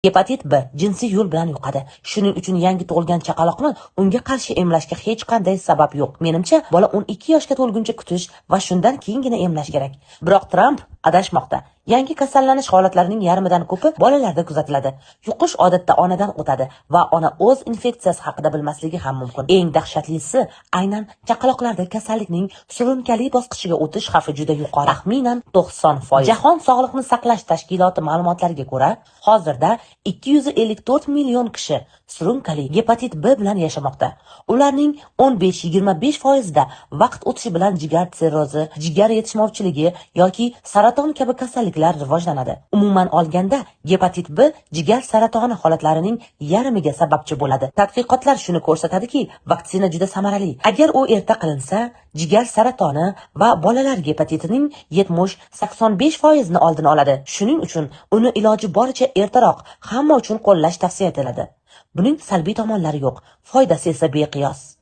Gepatit B jinsiy yo'l bilan yuqadi. Shuning uchun yangi tug'ilgan chaqaloqni unga qarshi emlashga hech qanday sabab yo'q. Menimcha, bola 12 yoshga to'lguncha kutish va shundan keyingina emlash kerak. Biroq Tramp adashmoqda. Yangi kasallanish holatlarining yarmidan ko'pi bolalarda kuzatiladi. Yuqish odatda onadan o'tadi va ona o'z infeksiyasi haqida bilmasligi ham mumkin. Eng dahshatlisi, aynan chaqaloqlarda kasallikning surunkali bosqichiga o'tish xavfi juda yuqori. Taxminan 90%. Jahon sog'liqni saqlash tashkiloti ma'lumotlariga ko'ra, hozirda 254 million kishi surunkali gepatit B bilan yashamoqda. Ularning 15-25 foizida vaqt o'tishi bilan jigar sirrozi, jigar yetishmovchiligi yoki saraton kabi kasalliklar rivojlanadi. Umuman olganda, gepatit B jigar saratoni holatlarining yarmiga sababchi bo'ladi. Tadqiqotlar shuni ko'rsatadiki, vaksina juda samarali. Agar u erta qilinsa, jigar saratoni va bolalar gepatitining 70-85 foizini oldini oladi. Shuning uchun uni iloji boricha ertaroq hamma uchun qo'llash tavsiya etiladi. Buning salbiy tomonlari yo'q, foydasi esa beqiyos.